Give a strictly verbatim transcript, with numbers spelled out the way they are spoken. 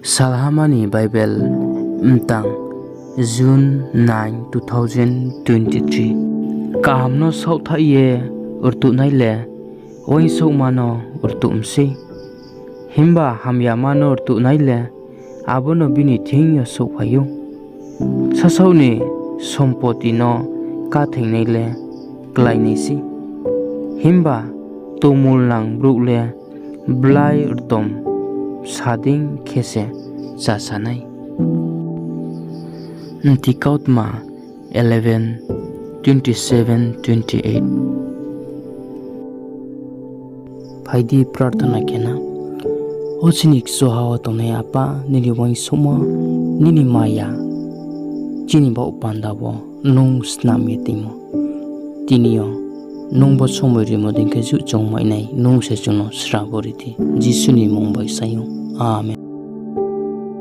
Salhama ni Bible mtang, June nine, two thousand twenty-three. Kaham no saohthaih ye rtuhnai le uaingsouhma no rtuh mi sei, himba hamyama no rtuhnai le abo no bini thing yo souhphai ou. Sasaoh ni sompoti no kátheingnai le kláinai sei, himba tongmulnang brouh le blai rtom sa dei khe se chasa nai. Mti kautma eleven, twenty-seven, twenty-eight. Phai di, prarthana khe na. O chini kchuha wo tongnai Apa, nini uaingsouhmo, nini maya, chini baoh panda wo nung snam ye tongmo. Tini yo nung bo somoi rimo dei khe juh chung mainai, nung se chung no srabo ri di. Jisu ni mmung bai sai ou. Amen.